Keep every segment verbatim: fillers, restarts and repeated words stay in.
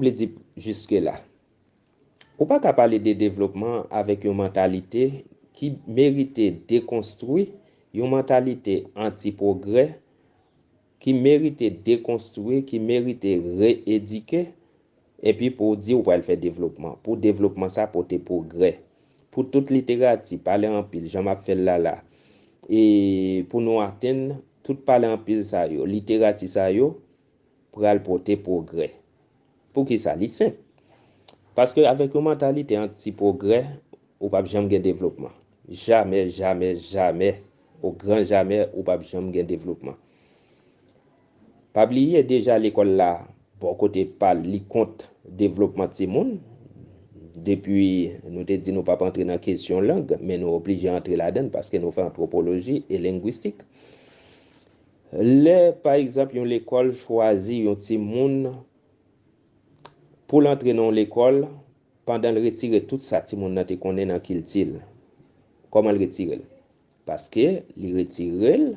vle di jiske la? Ou pa ka pale de devlopman avèk yon mantalite ki merite dekonstwi, yon mantalite anti-pwogrè, ki merite dekonstwi, ki merite reedike, epi pou w di ou pral fè devlopman. Pou devlopman sa pote pwogrè. Pou tout literati, pale anpil, jan m ap fè l la la. E pou nou atenn tout pale anpil sa yo, literati sa yo pral pote pwogrè. Poukisa? Li senp. Paske avèk yon mantalite anti-pwogrè, ou p ap janm gen devlopman. Jamè, jamè, jamè, o gran jamè, ou p ap janm gen devlopman. Pa bliye, deja lekòl la, bò kote pa l, li kont devlopman timoun. Depi nou te di nou p ap antre nan kesyon lang, men nou oblije antre ladan l paske nou fè antwopoloji e lengwistik. Lè, pa egzanp, yon lekòl chwazi yon timoun pou l antre nan yon lekòl, pandan l retire tout sa timoun nan te konnen nan kilti l. Kòman l retire l? Paske li retire l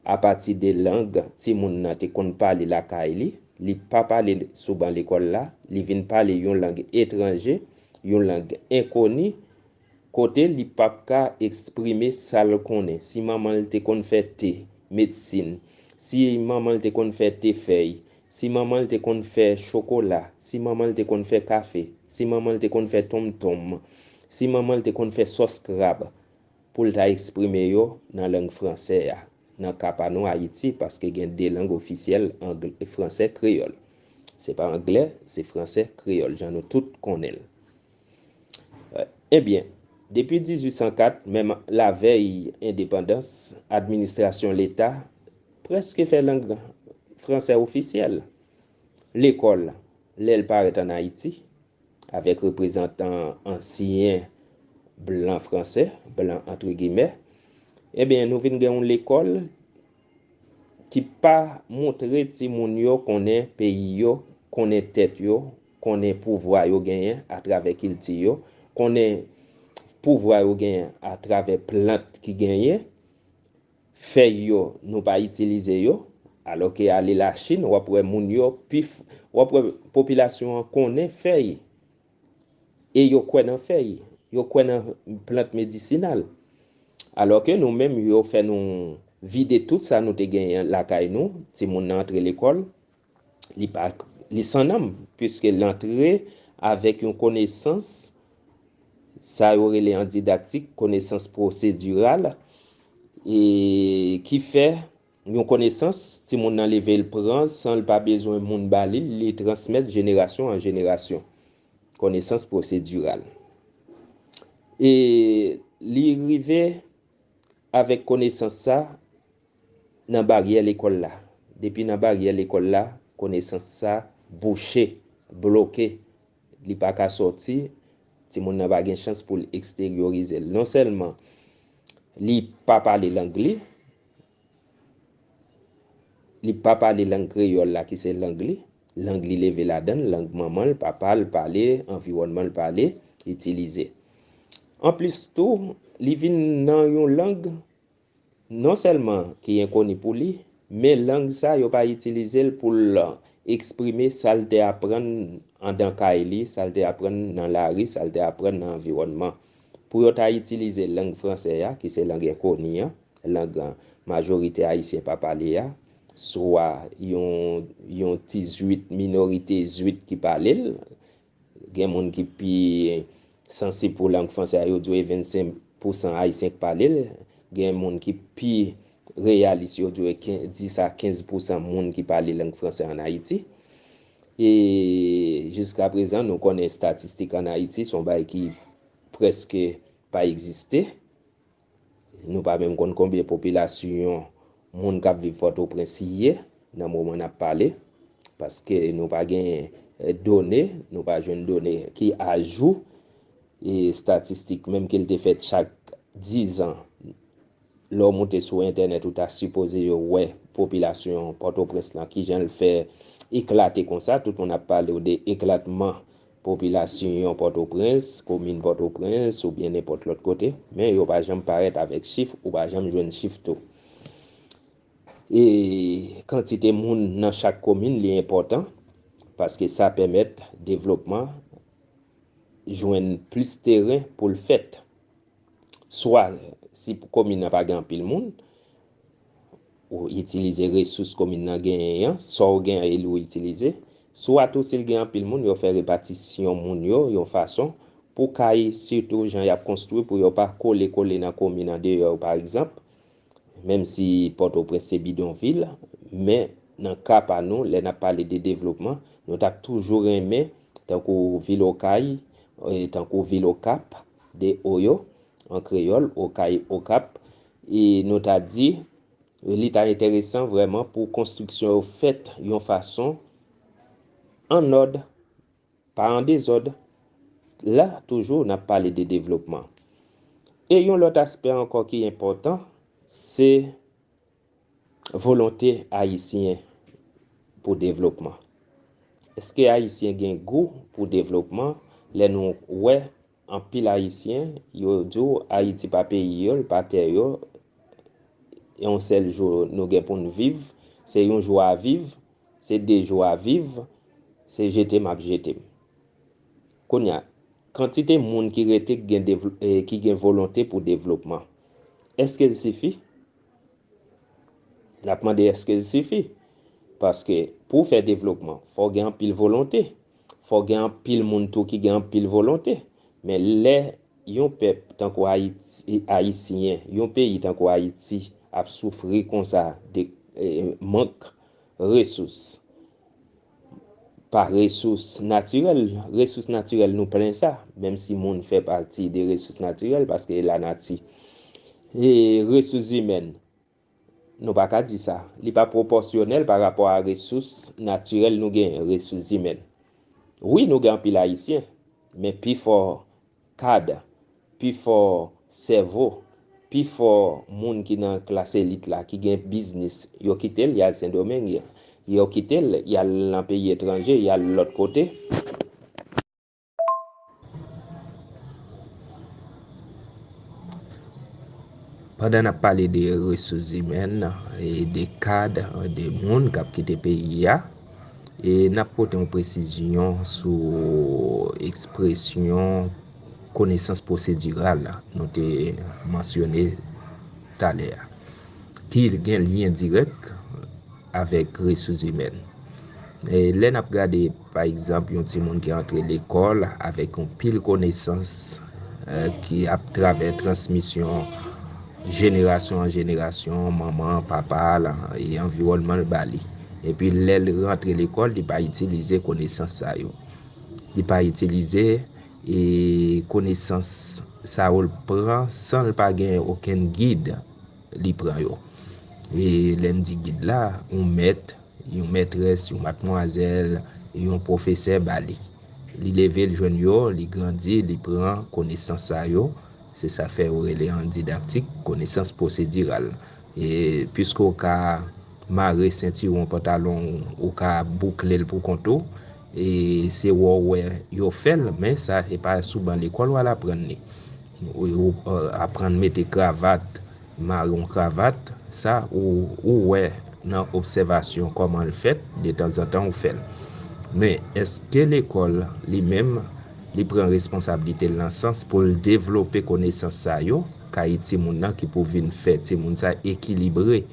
apati de lang timoun nan te konn pale lakay li, li pa pale sou ban lekòl la, li vin pale yon lang etranje, yon lang enkoni, kote li p ap ka eksprime sa l konnen. Si manman l te konn fè te, medsin, si manman l te konn fè te fèy, si manman l te konn fè chokola, si manman l te konn fè kafe, si manman l te konn fè tonmtonm, si manman l te konn fè sòs krab, pou l ta eksprime yo nan lang fransè a. Nan ka pa nou Ayiti, paske gen de lang ofisyèl, anglè, fransè, kreyòl. Se pa anglè, se fransè, kreyòl, jan nou tout konnen l. Ebyen, depi dizuit san kat, menm lavèy endepandans, administrasyon leta prèske fè lang fransè ofisyèl. Lekòl, lè l parèt ann Ayiti, avèk reprezantan ansyen blan fransè, blan antre gimè, ebyen, nou vin gen yon lekòl ki pa montre timoun yo konnen peyi yo, konnen tèt yo, konnen pouvwa yo genyen atravè kilti yo, konnen pouvwa yo genyen atravè plant ki genyen, fèy yo, nou pa itilize yo, alòke ale Lachin, w ap wè moun yo pi, w ap wè popilasyon an konnen fèy, e yo kwè nan fèy, yo kwè nan plant medisinal. Alòke nou menm, yo fè nou vide tout sa nou te genyen lakay nou, timoun nan antre lekòl, li pa, li san nanm, piske l antre avèk yon konesans, sa yo rele an didaktik, konesans pwosediral, e ki fè yon konesans, timoun nan leve l pran, san l pa bezwen moun ba li, li transmèt jenerasyon an jenerasyon. Konesans pwosediral. E li rive avèk konesans sa nan baryè lekòl la. Depi nan baryè lekòl la, konesans sa bouche, bloke. Li pa ka sòti, timoun nan pa gen chans pou l eksteryorize l. Non sèlman li pa pale lang li, li pa pale lang kreyòl la ki se lang li, lang li leve ladan l, lang manman l, papa l pale, anviwònman l pale, itilize. Anplis tou, li vin nan yon lang non sèlman ki enkoni pou li, men lang sa yo pa itilize l pou l eksprime sa l te aprann andan kay li, sa l te aprann nan lari, sa l te aprann nan anviwònman. Pou yo ta itilize lang fransè a, ki se lang enkoni an, lang majorite ayisyen pa pale a, swa yon, yon ti zwit, minorite zwit ki pale l, gen moun ki pi sansib pou lang fransè a, yo di w e vennsenk pousan ayisyen k pale l. Gen moun ki pi reyalis, yo di w e ken-, dis a kenz pousan moun ki pale lang fransè ann Ayiti. E jiska prezan, nou konnen estatistik ann Ayiti, se yon bagay ki prèske pa egziste. Nou pa menm konn konbyen popilasyon moun k ap viv Pòtoprens ye nan moman n ap pale, paske nou pa gen, eh, done, nou pa jwenn done ki ajou, e estatistik, menm ke l te fèt chak diz an, lè w moute sou entènèt, ou ta sipoze yo wè popilasyon Pòtoprens lan, kijan l fè eklate konsa, tout moun ap pale w de eklatman popilasyon Pòtoprens, komin Pòtoprens, oubyen nenpòt lòt kote, men yo pa janm parèt avèk chif, ou pa janm jwenn chif tou. E kantite moun nan chak komin, li enpòtan. paske sa pèmèt devlopman jwenn plis teren pou l fèt. Swa, si komin nan pa gen anpil moun, ou itilize resous komin nan genyen an, sa w gen e li w itilize. Swa tou, si l gen anpil moun, yo fè repatisyon moun yo yon fason pou kay, sitou jan y ap konstwi, pou yo pa kole kole nan komin andeyò yo, pa egzanp. Menm si Pòtoprens se bidonvil, men nan ka pa nou, lè n ap pale de devlopman, nou t ap toujou renmen, tankou vil Okay, e, tankou vil Okap, de O yo, an kreyòl, Okay, Okap, e nou ta di, li ta enteresan vrèman pou konstriksyon yo fèt yon fason annòd, pa an dezòd. La, toujou, n ap pale de devlopman. E yon lòt aspè ankò ki enpòtan, se volonte ayisyen pou devlopman. Èske ayisyen gen gou pou devlopman? Lè nou wè anpil ayisyen, yo di w Ayiti pa peyi yo, l pa tè yo, e yon sèl jou nou gen pou n viv, se yon jou a viv, se de jou a viv, se jete m ap jete m. Kounye a, kantite moun ki rete ki gen devl-, e, ki gen volonte pou devlopman, èske l sifi? N ap mande èske l sifi? Paske pou w fè devlopman, fò w gen anpil volonte. Fò w gen anpil moun tou ki gen anpil volonte. Men lè yon pèp tankou Ayiti, Ayisyen, yon peyi tankou Ayiti ap soufri konsa de, e, mank resous, pa resous natirèl. Resous natirèl nou plen sa, menm si moun fè pati de resous natirèl, paske lanati. E resous imèn, nou pa ka di sa. Li pa pwopòsyonèl pa rapò a resous natirèl nou genyen, resous imèn. Wi, nou gen anpil Ayisyen, men pifò kad, pifò sèvo, pifò moun ki nan klas elit la, ki gen biznis, yo kite l, y al Sendomeng, yo kite l, y al nan peyi etranje, y al lòt kote. Pandan n ap pale de resous imèn e de kad, de moun k ap kite peyi a, e n ap pote yon presizyon sou ekspresyon konesans pwosediral nou te mansyone talè a, ki gen lyen dirèk avèk resous imèn. E lè n ap gade, pa egzanp, yon timoun ki antre lekòl avèk yon pil konesans, e, ki ap travè transmisyon jenerasyon an jenerasyon, manman, papa l, e anviwònman l ba li. Epi lè l rantre lekòl, li pa itilize konesans sa yo. Li pa itilize, e, konesans sa yo l pran san l pa gen okenn gid li pran yo. E lè m di gid la, yon mèt, yon mètrès, yon madmwazèl, yon pwofesè ba li. Li leve, l jwenn yo, li grandi, li pran konesans sa yo. Se sa k fè yo rele an didaktik konesans pwosediral. E piske w ka mare sentiwon pantalon w, ou ka boukle l pou kont ou, e se wè w wè yo fè l, men sa, se pa sou ban lekòl w al aprann li. Ou, ou, e, aprann mete kravat, mare yon kravat, sa ou, ou wè nan obsèvasyon kòman l fèt, detanzantan ou fè l. Men, èske lekòl li menm, li pran responsablite l nan sans pou l devlope konesans sa yo, kay timoun nan ki pou vin fè timoun sa ekilibre,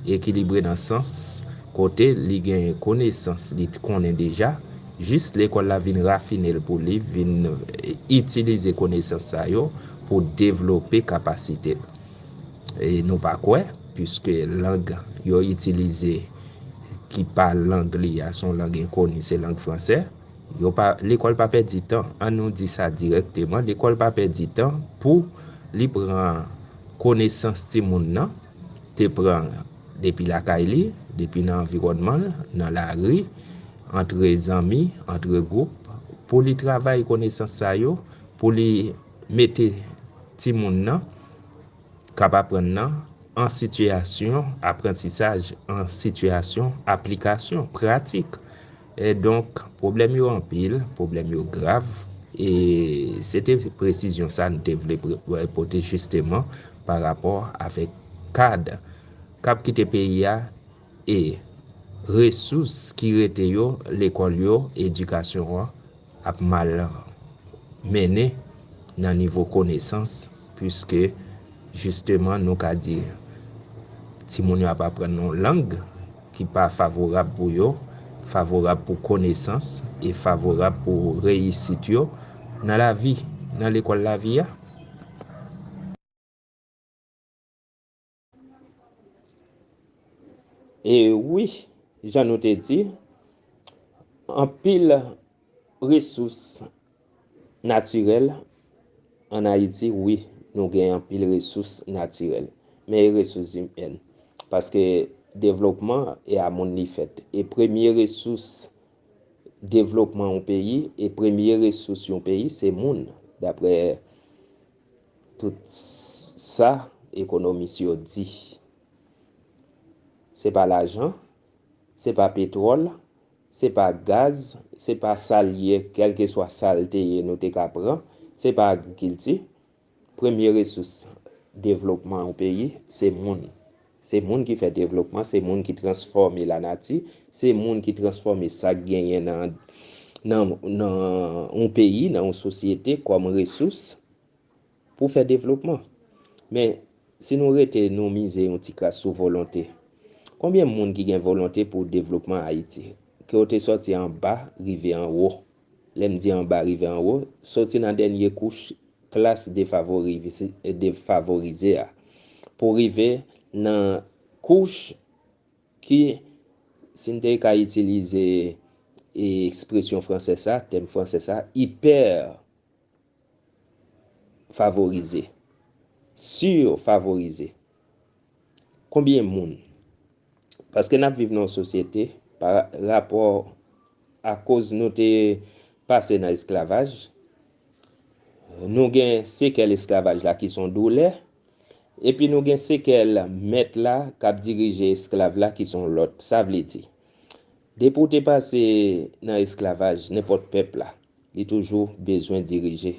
ekilibre nan sans kote li gen konesans, li t-, konnen deja, jis lekòl la vin rafine l pou li, vin, e, itilize konesans sa yo pou devlope kapasite l. E nou pa kwè, piske lang yo itilize ki pa lang li a, se yon lang enkoni, se lang fransè. Yo pa, lekòl pa pèdi tan. An nou di sa dirèkteman, lekòl pa pèdi tan pou li pran konesans timoun nan te pran depi lakay li, depi nan anviwònman l, nan lari, antre zanmi, antre gwoup, pou li travay konesans sa yo, pou li mete timoun nan k ap aprann nan an sitiyasyon aprantisaj, an sitiyasyon aplikasyon pratik. E donk, pwoblèm yo anpil, pwoblèm yo grav, e se te presizyon sa n te vle pre-, pote jisteman pa rapò avèk kad k ap kite peyi a e Resous ki rete yo, lekòl yo, edikasyon an ap mal mennen nan nivo konesans, piske jisteman nou ka di timoun yo ap aprann yon lang ki pa favorab pou yo, favorab pou konesans e favorab pou reyisit yo nan lavi, nan lekòl lavi a. E wi, jan nou te di, anpil resous natirèl ann Ayiti, wi, nou gen anpil resous natirèl, men e resous imèn. Paske devlopman e a moun li fèt. E premye resous devlopman yon peyi, e premye resous yon peyi, se moun, daprè tout sa ekonomis yo di. Se pa lajan, se pa petwòl, se pa gaz, se pa sa l ye, kèlkeswa sa l te ye, nou te ka pran, se pa agrikilti. Premye resous devlopman yon peyi, se moun. Se moun ki fè devlopman, se moun ki transfòme lanati, se moun ki transfòme sa k genyen nan, nan, nan yon peyi, nan yon sosyete kòm resous pou fè devlopman. Men, si nou rete, nou mize yon ti kras sou volonte. Konbyen moun ki gen volonte pou devlopman Ayiti? Ke w te sòti anba, rive anwo. Lè m di anba, rive anwo, sòti nan dènye kouch klas defavorize, defavorize a, pou rive nan kouch ki, si n te ka itilize, e, ekspresyon fransè sa, tèm fransè sa, ipè favorize, sifavorize. Konbyen moun? Paske n ap viv nan yon sosyete, pa rapò, akoz nou te pase nan esklavaj, nou gen sekèl esklavaj la ki se yon doulè, epi nou gen sekèl mèt la k ap dirije esklav la ki se yon lòt. Sa vle di, depi w te pase nan esklavaj, nenpòt pèp la, li toujou bezwen dirije.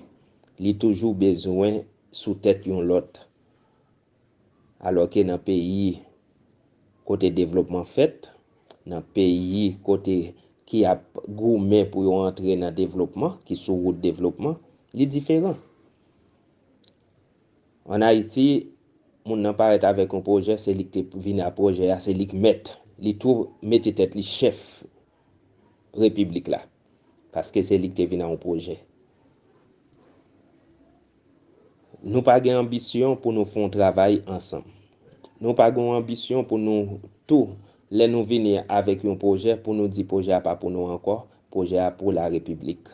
Li toujou bezwen sou tèt yon lòt. Alòske nan peyi kote devlopman fèt, nan peyi kote ki ap goumen pou yo antre nan devlopman, ki sou wout devlopman, li diferan. Ann Ayiti, moun nan parèt avèk yon pwojè, se li k te vin a pwojè a, se li k mèt. Li tou mete tèt li chèf repiblik la. Paske se li k te vin a yon pwojè. Nou pa gen anbisyon pou nou fè yon travay ansanm. Nou pa gen yon anbisyon pou nou tou, lè nou vini avèk yon pwojè, pou nou di pwojè a pa pou nou ankò, pwojè a pou larepiblik.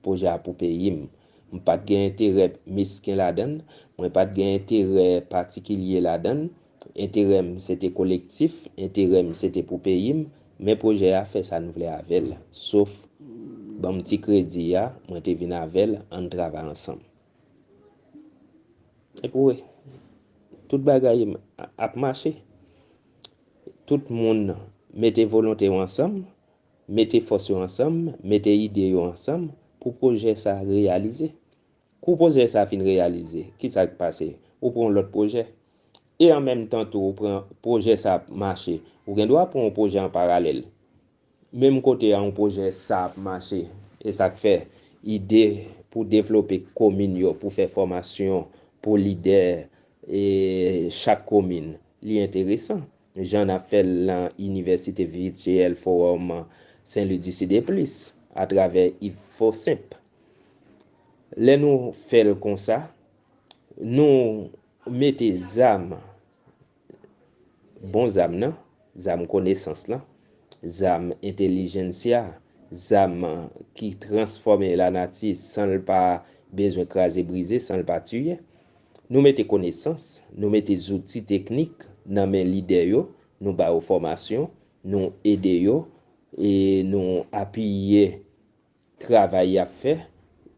Pwojè a pou peyi m. M pa t gen enterè mesken ladan l, mwen pa t gen enterè patikilye ladan l. Enterè m se te kolektif, enterè m se te pou peyi m, men pwojè a fè sa n vle avè l. Sof, ban m ti kredi a, mwen te vin avè l, ann travay ansanm. Epi wi, tout bagay ap mache. Tout moun mete volonte yo ansanm, mete fòs yo ansanm, mete ide yo ansanm pou pwojè sa reyalize. Kou pwojè sa fin reyalize, kisa k pase? Ou pran yon lòt pwojè. E an menm tan tou, ou pran pwojè sa ap mache. Ou gen dwa pran yon pwojè an paralèl. Menm kote a yon pwojè sa ap mache. E sa k fè ide pou devlope komin yo, pou fè fòmasyon pou lidè e chak komin, li enteresan. Jan n ap fè l nan Inivèsite Vityèl Fowòm Sen Lwi di Sid e plis, atravè Yves Faucimp. Lè nou fè l konsa, nou mete zam, bon zam nan, zam konesans lan, zam entèlijensya, zam ki transfòme lanati san l pa bezwen kraze brize, san l pa tiye. Nou mete konesans, nou mete zouti teknik nan men lidè yo, nou ba yo fòmasyon, nou ede yo, e nou apiye travay y ap fè.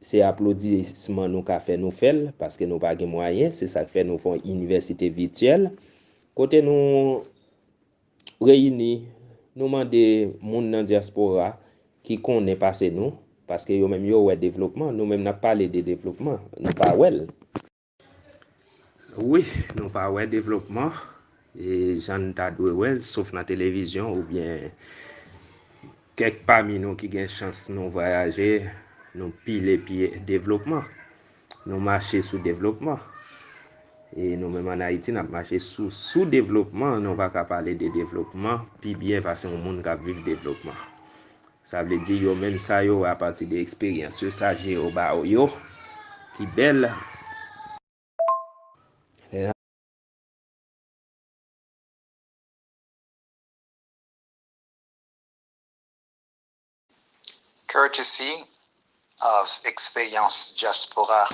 Se aplodisman nou ka fè, nou fè l, paske nou pa gen mwayen. Se sa k fè nou fè yon inivèsite vityèl, kote nou reyini, nou mande moun nan dyaspora ki konnen pase nou, paske yo menm yo wè devlopman, nou menm n ap pale de devlopman, nou pa wè l. Wi, nou pa wè devlopman. E jan n ta dwe wè l, sof nan televizyon oubyen kèk pami nou ki gen chans nou vwayaje, nou pile pye devlopman. Nou mache sou devlopman. E nou menm ann Ayiti, n ap mache sou sou-devlopman. Nou pa ka pale de devlopman pi byen pase yon moun k ap viv devlopman. Sa vle di, yo menm sa yo wè apati de eksperyans yo, sa Jewova ba yo, ki bèl. Courtesy of Experience Diaspora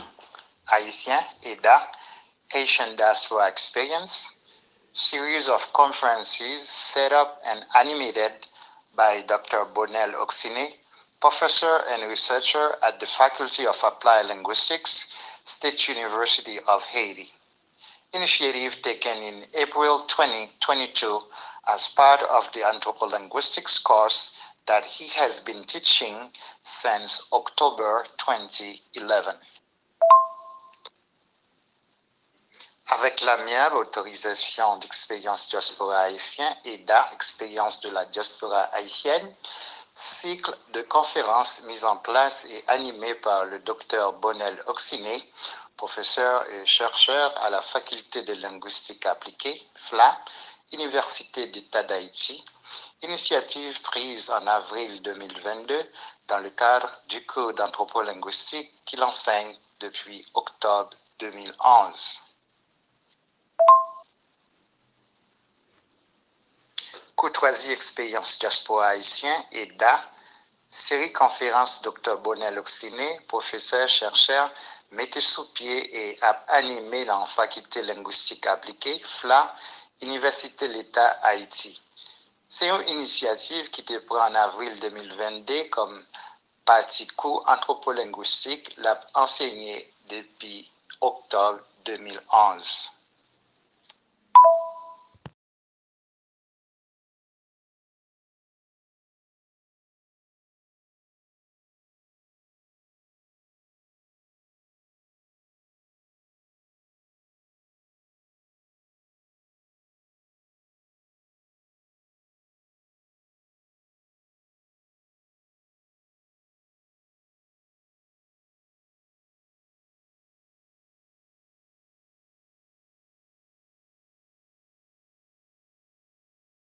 Haïtien, EDA, Haitian Diaspora Experience, series of conferences set up and animated by Doctor Bonel Oxiné, professor and researcher at the Faculty of Applied Linguistics, State University of Haiti. Initiative taken in April twenty twenty-two as part of the anthropolinguistics course that he has been teaching since October twenty eleven. Avec l'amiable autorisation d'Expérience Diaspora Haïtien, EDA, Expérience de la Diaspora Haïtienne, cycle de conférences mis en place et animé par le Docteur Bonel Oxiné, professeur et chercheur à la Faculté de Linguistique Appliquée, FLA, Université d'État d'Haïti, initiative prise en avril deux mille vingt-deux dans le cadre du cours d'anthropolinguistique qu'il enseigne depuis octobre deux mille onze. Courtoisie Expérience Diaspora Haïtien, EDA, seri konferans Doktè Bonel Oxiné, pwofesè, chèchè, mete sou pye e ap anime nan Fakilte Lengwistik Aplike, FLA, Inivèsite Leta Ayiti. Se yon inisyativ ki te pran an avril de mil vennde kòm pati kou antwopolengwistik l ap ansenye depi oktòb de mil onz.